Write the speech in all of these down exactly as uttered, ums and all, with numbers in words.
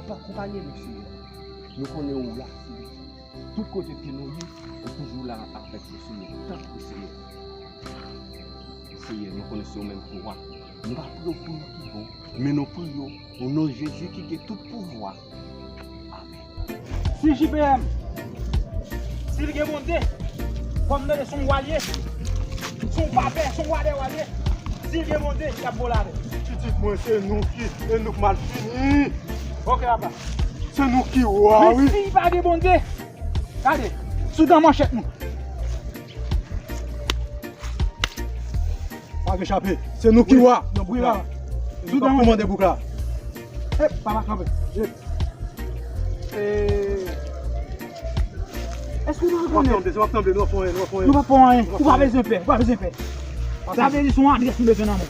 Akonpaye nou, Senyè. Nou konnen ou la, Senyè. Tout kote ke nou ye, ou toujou la avèk nou, Senyè. Tanpri, Senyè. Senyè, nou konnen se ou menm ki wa. Nou pa priye w pou nou ki bon, men nou priye w o non Jezi ki gen tout pouvwa. Amèn. Si J P M, si l gen Bondye, kòm tande se yon wa l ye, se yon papè, se yon wa dè wa l ye, si l gen Bondye, y ap bo l avè l. Pitit mwen, se nou ki, e nou k mal fini. Ok, papa. Se nou ki wa, wi. Men si pa gen Bondye, gade, sou dan manchèt nou. Pa gen chape. Se nou ki wa nan bouk la. Se nou k ap kòmande bouk la. E, papa, kanpe. E, èske nou rekonèt? Nou pa fè anyen, nou pa fè anyen. Ou pa bezwen pè, ou pa bezwen pè. Sa vle di se yon adrès nou bezwen nan men.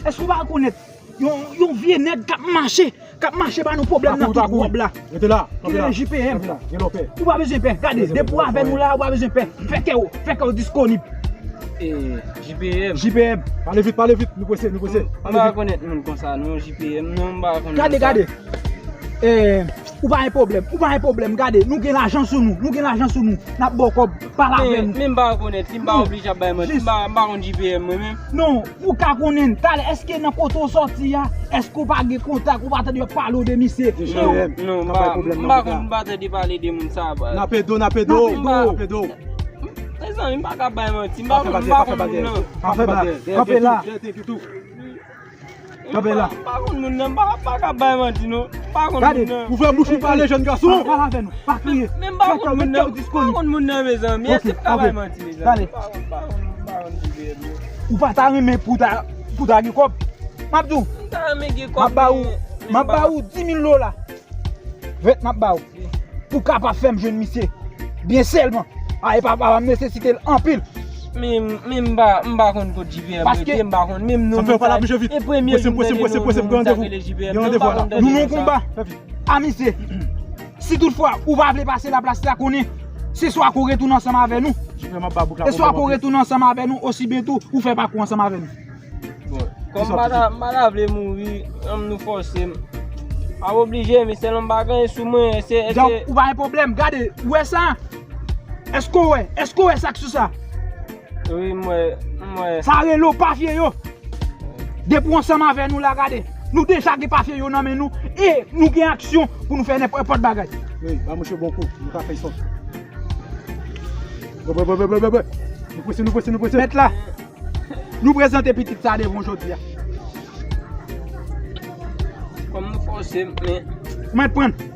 Èske ou pa rekonèt yon, yon vye nèg k ap mache, k ap mache ba nou pwoblèm nan tout wòb la. Rete la, kanpe la. J P M. Kanpe la, gen lòpè. Ou pa bezwen pè. Gade, depi w avè nou la, ou pa bezwen pè. Fè kè w, fè kè w disponib. E, J P M. J P M. Pale vit, pale vit. Nou prese, nou prese. M pa rekonèt moun konsa, non, J P M, non, m pa rekonèt moun konsa. Gade, gade. E, ou pa gen pwoblèm, ou pa gen pwoblèm. Gade, nou gen lajan sou nou, nou gen lajan sou nou. N ap ba w kòb, pale avè nou. Men, men m pa rekonèt li, m pa oblije ap bay manti, m pa, m pa konn J P M mwen menm. Non, ou ka konnen, talè, èske nan kote w sòti a, èske w pa gen kontak, ou pa tande yo ap pale w de misye? Non, non, m pa, m pa konn, m pa tande pale de moun sa. N ap ede w, n ap ede w, n ap ede w. Mezanmi, m pa ka bay manti, m pa konn, m pa konn moun nan. Pa fè bagay, kanpe la. Kanpe la. M pa, m pa konn moun nan, m pa, m pa ka bay manti, non. M pa konn moun nan. Gade, ouvè bouch ou pale, jèn gason. Pale avè nou, pa kriye. Men, men m pa konn moun nan, m pa konn moun nan, mezanmi. Èske m ka bay manti, mezanmi? M pa konn, m pa konn, m pa konn J P M, non. Ou pa ta renmen pou ta, pou ta gen kòb? M ap di w. M ta renmen gen kòb, men m ap ba ou, m ap ba ou dis mil dola. Vèt m ap ba w. Pou kapab fè m jwenn misye. Byen sèlman. A, e pa, pa, pa m nesesite l anpil. Men, men m pa, m pa konn kot J P M rete, m pa konn menm non misye. E premye jou m tande non, non misye rele J P M, non, m pa konn tande non sa. Nou nan konba a misye. Si toutfwa ou pa vle pase la plas la, konnen se swa ke w retounen ansanm avè nou. Se swa ke w retounen ansanm avè nou, osibyen tou ou fè pakou ansanm avè nou. Bon, kòm m pa ta, m pa ta vle mouri, ann nou fòse m. M ap oblije, men sèlman m pa gen anyen sou mwen, se, se. Ou pa gen pwoblèm, gade, ou wè sa? Èske w wè? Èske w wè sa k sou sa? Wi, m wè, m wè. Sa rele w pa fye yo. Depi w ansanm avè nou la, gade, nou deja gen pa fye yo nan men nou, e nou gen aksyon pou nou fè nenpòt bagay. Wi, ba mouche bon kou, nou ka fè sòt. Bwè, bwè, bwè, bwè, bwè, bwè. Nou prese, nou prese, nou prese. Mèt la. Nou prezante pitit sa devan w jodi a. Kòm nou fòse, men. Ou mèt pran l.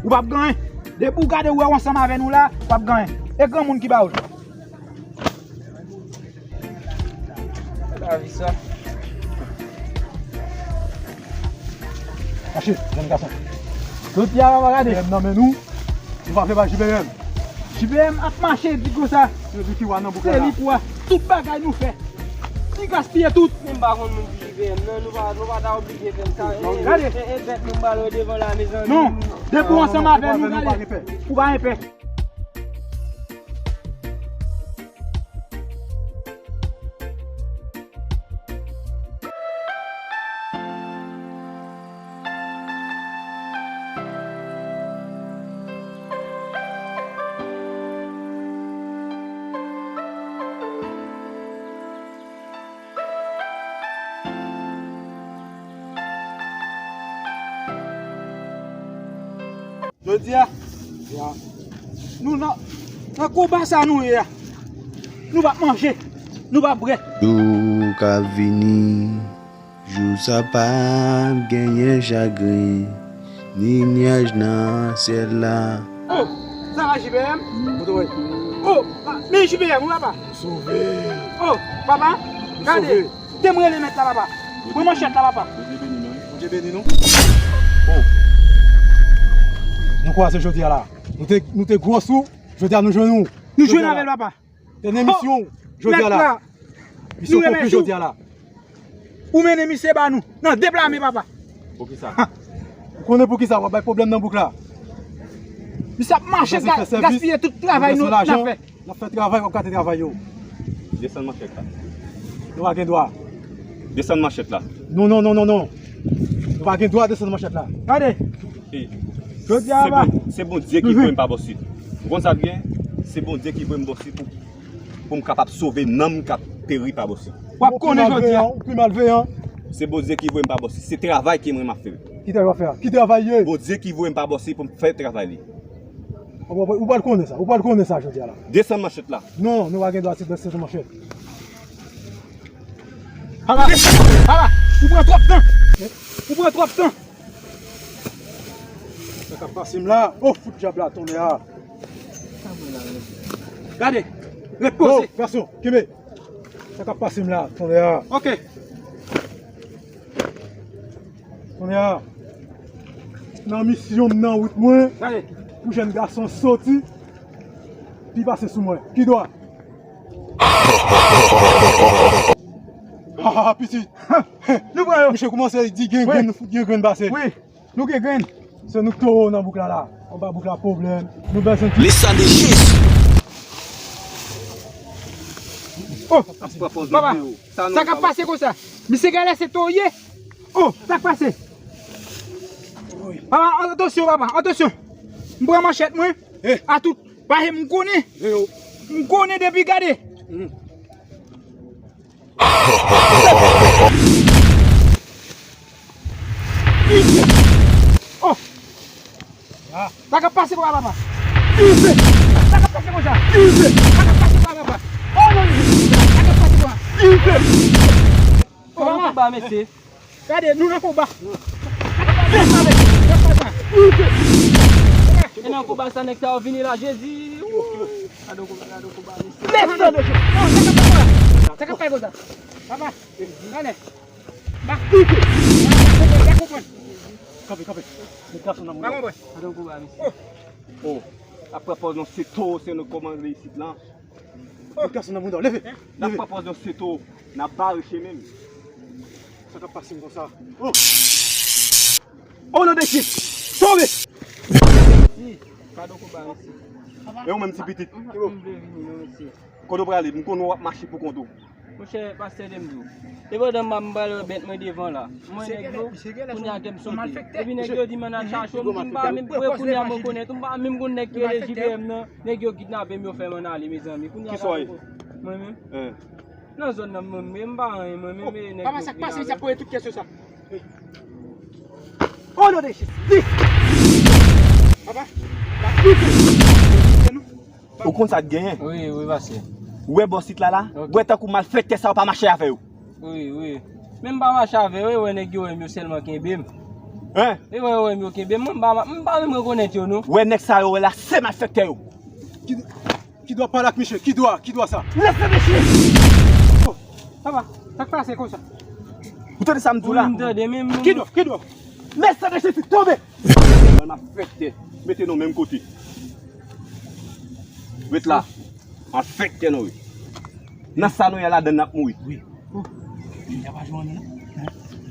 Ou p ap gen anyen. Depi w gade w wè w ansanm avè nou la, w p ap gen anyen. E granmoun ki ba w l. Lavi sa. Mache, jèn gason. Jodi a, papa, gade. J P M nan men nou. Nou pa vle bay J P M. J P M ap mache di konsa. Se li ki wa nan bouk la. Se li ki wa. Tout bagay nou fè. Li gaspiye tout. Men m pa konn moun ki J P M nan, nou pa, nou pa ta oblije fè m sa. E, gade. E, e, e, bèt nou ba l devan la, mezanmi. Non, depi w ansanm avè nou, gade. Ou pa gen pè. Jodi a, nou nan, nan konba sa nou ye a. Nou p ap manje, nou p ap bwè. Jou k ap vini, jou sa p ap genyen chagren, ni nyaj nan syèl la. Oh, sa va, J P M? Oh, pa, men J P M, wi, papa. Sove. Oh, papa, gade. Te m rele mèt la, papa. Pran manchèt la, papa. Bondye beni nou. Bondye beni nou. Oh. Nou kwaze jodi a la. Nou te, nou te gwòs ou, jodi a nou jwenn ou. Nou jwenn avè l, papa. Te nan misyon jodi a la. Misyon konpli jodi a la. Ou mennen misye ba nou nan de pla men, papa. Poukisa? Ou konnen poukisa w ap bay pwoblèm nan bouk la? Misye ap mache gaspiye tout travay nou, n ap fè. N ap fè travay, w ap gate travay yo. Desann manchèt la. Nou pa gen dwa. Desann manchèt la. Non, non, non, non, non. Nou pa gen dwa desann manchèt la. Gade. Jodi a, se Bon, se Bondye ki voye m pa bòsi. Ou konn sa l gen? Se Bondye ki voye m bòsi pou, pou m kapab sove nanm k ap peri pa bòsi. W ap konnen jodi a. Ou pi malveyan. Se Bondye ki voye m pa bòsi. Se travay ke mwen m ap fè. Ki travay w ap fè a? Ki travay ye? Bondye ki voye m pa bòsi pou m fè travay li. Ou pral, ou pral konnen sa. Ou pral konnen sa jodi a la. Desann manchèt la. Non, nou pa gen dwa desann manchèt. Ala! Ala! Ou pran twòp tan! Ou pran twòp tan! Sa k ap pase m la? Oh, fout dyab la, tonnè a! Gade! Ret poze! Yo, gason, kenbe! Sa k ap pase m la, tonnè a? Ok! Tonnè a! Nan misyon m nan wout mwen, pou jèn gason soti, pi pase sou mwen. Ki dwa? Ha, ha, ha, pitit. Nou pran yo. Misye kòmanse di gen grenn, nou fout gen grenn pase. Wi. Nou gen grenn. Se nou k towo nan bouk la la. Anba bouk la pwoblèm. Nou bezwen. Leson de Jezi. Oh, papa, sa k ap pase konsa? Misye genlè se towo ye. Oh, sa k pase? Papa, atansyon, papa, atansyon. M pran manchèt mwen. A tout. Paske m konnen. M konnen depi gade. Oh! Sa k ap pase papa? Sa k ap pase konsa? Sa k ap pase papa? Oh non, sa k ap pase papa? Oh, papa. Gade, nou nan konba. E nan konba sa nèg sa yo vini la, Jezi. Gade yon konba, gade yon konba, mesye. Sa k ap fè konsa? Papa, gade. Ba. Kanpe, kanpe. Met gason nan mwen. Gade yon konba, mesye. Oh, apre pòz nou se towo, se nou kòmande isit lan. Met gason nan mouda, leve, leve. N ap pran pòz yon seto, n ap bare chemen. Sa k ap pase m konsa? Oh! O non de Kris! Sove! Pardon konba, mesye. E ou menm ti pitit? Kote w prale? M konnen w ap mache pou kont ou. Monchè, pastè, de m di w. E pandan m ap, m pral wè bèt mwen devan la. M wè nèg yo, kounye a ke m sote. Epi nèg yo di m ann al chache w, m di m pa menm, kounye a mwen konèt ou, m pa menm konn nèg ki rele J B M nan. Nèg yo kidnape m, yo fè m ann ale, mezanmi. Kounye a. Kisa w ye? Mwen menm? Nan zòn nan, mwen menm, m pa anyen, mwen menm, e nèg yo kidnape m. Papa, sa k pase, misye ap poze tout kesyon sa. O non de Jezi! Papa, papa. Ou konn sa k genyen? Wi, wi, pastè. Ou wè bòs it la la? Ok. Ou wè tankou malfektè sa yo pa mache avè yo. Wi, wi. Men m pa mache avè yo, e wè nèg yo wè m yo sèlman kenbe m. Hein? E wè yo wè m yo kenbe m, m pa, m pa menm rekonèt yo non. Ou wè nèg sa yo wè la, se malfektè yo. Ki, ki dwa pale ak misye? Ki dwa? Ki dwa sa? Lèse misye! Oh, papa, sa k pase konsa? Ou tande sa m di w la? Wi, m tande, men m... Ki dwa? Ki dwa? Lèse misye tonbe! Malfektè, mete nou menm kote. Ret la. Malfektè nou ye. Nan sa nou ye ladann n ap mouri. Wi.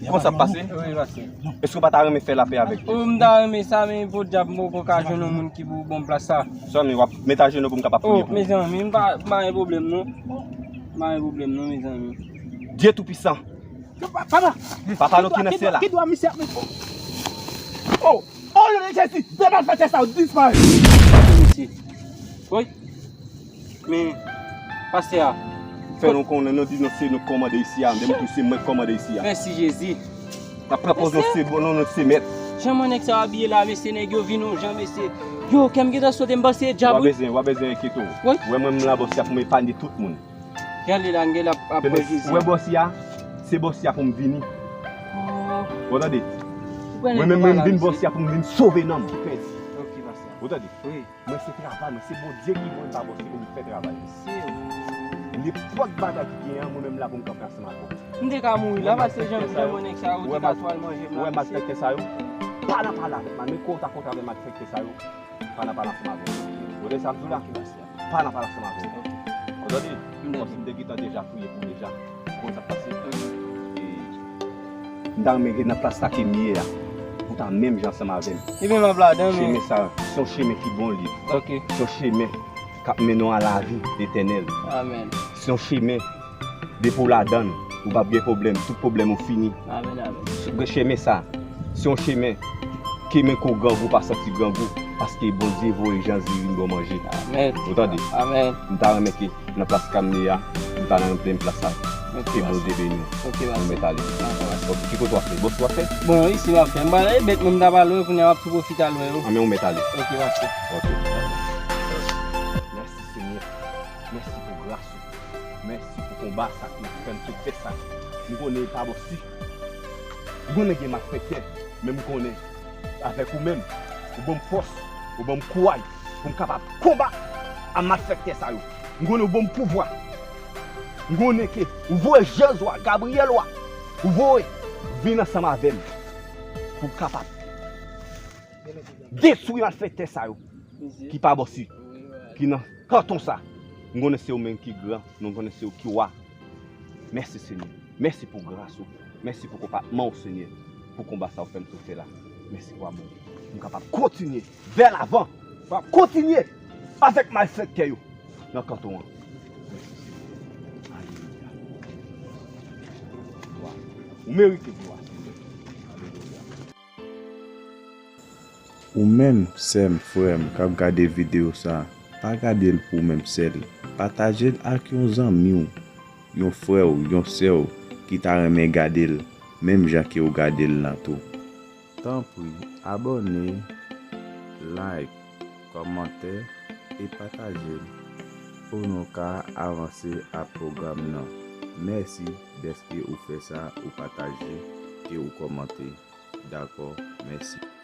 Kòman sa ap pase? Wi, pastè. Èske w pa ta renmen fè lapè avèk yo? O, m ta renmen sa, men podyab m poko ka jwenn yon moun ki pou ban m plas sa. Zanmi, w ap met ajenou pou m kapab priye pou ou. O, mezanmi, m pa, m pa gen pwoblèm non. M pa gen pwoblèm non, mezanmi. Dye Toupisan. Papa! Papa nou ki nan syèl la. Ki dwa misye ap mete? Oh! O non de Jezi, de malfektè sa yo disparèt. Mesye. Wi. Men, pastè a. Fè nou konnen, nou di nou se nou k kòmande isi a, menm tou se mwen k kòmande isi a. Mèsi Jezi. N ap pran pòz nou se bon, nou, nou se mèt. Jan mwen nèg sa yo abiye la, mesye, nèg yo vin yon jan, mesye. Yo, kè m gentan sote, m panse dyab wi. W a bezwen, w a bezwen enkyete w. Wi. Wè mwen menm la bòs la pou m epanye tout moun. Gade la, m gen la ap wè Jezi. Ou wè bòs ya? Se bòs ya pou m vini. Ou tande? Mwen menm, mwen vin bòs ya pou m vin sove nanm ki pèdi. Ok, pastè. Ou tande? Wi. Mwen se travay mwen, se Bondye ki voye m pa bòs pou m fè travay li. Nenpòt bagay ki genyen an, mwen menm la pou m kanpe ansanm avè w. M te ka mouri la, pase jan, jan mwen nèg sa yo te ka twal manje m la. Ou wè malfektè sa yo? Pa nan pale avèk m, men kò w ta kontre avè malfektè sa yo. Pa nan pale ansanm avè m. Ou tande sa m di w la? Pa nan pale ansanm avè m. Ou tande? Kòmsi m te gentan deja priye pou w deja. Ou konn sa k pase? E m ta renmen ret nan plas la ke m ye a. Pou w ta menm jan ansanm avè m. Ebyen, m ap ladan, men chemen sa, se yon chemen ki bon li. Ok. Se yon chemen k ap mennen w a lavi etènèl. Amèn. Se yon chemen, depi w ladan l, ou p ap gen pwoblèm. Tout pwoblèm ou fini. Amèn, amèn. Chemen sa, se yon chemen Ke men ko grangou pa santi grangou, paske Bondye voye Janzi vin ba w manje. Amèn. Ou tande? Amèn. M ta renmen ke nan plas Kamne a, m ta nan menm plas sa. Ok, ke Bondye beni w. Ok, pastè. Ou mèt ale. Dakò, pastè. Ok, ki kote w ap fè? Bòs ou ap fè? Bon, isi m ap fè. M pral ale bèt, men m ta pral wè, kounye a m ap tou pwofite al wè yo. An, men ou mèt ale. Ok, pastè. Ok. Mèsi, Senyè. Mèsi pou gras ou. Mèsi pou konba sa ki fè m sot fè sa. M konnen e pa bòs li. M konnen gen malfektè, men m konnen avèk ou menm, ou ban m fòs, ou ban m kouraj pou m kapab konba a malfektè sa yo. M konnen ou ban m pouvwa. M konnen ke ou voye zanj ou a, Gabriyèl ou a, ou voye vin ansanm avè m pou m kapab detwi malfektè sa yo ki pa bòs li, ki nan kanton sa. M konnen se ou menm ki gran, nou konnen se ou ki wa. Mèsi, Senyè. Mèsi pou gras ou. Mèsi pou konpatman ou, Senyè, pou konba sa ou fè m sot fè la. Mèsi pou amou ou. Pou m kapab kontinye vè lavan. Pou m kontinye avèk malfektè yo nan kanton an. Mèsi, Senyè. Alelouya. Glwa. Ou merite glwa, Senyè. Alelouya. Ou menm, sè m, frè m, k ap gade videyo sa, pa gade l pou ou menm sèl. Pataje l ak yon zanmi w, yon frè w, yon sè w ki ta renmen gade l menm jan ke w gade l lan tou. Tanpri, abòne, like, kòmante e pataje l pou nou ka avanse ak pwogram nan. Mèsi dèske ou fè sa, ou pataje e ou kòmante. Dakò, mèsi.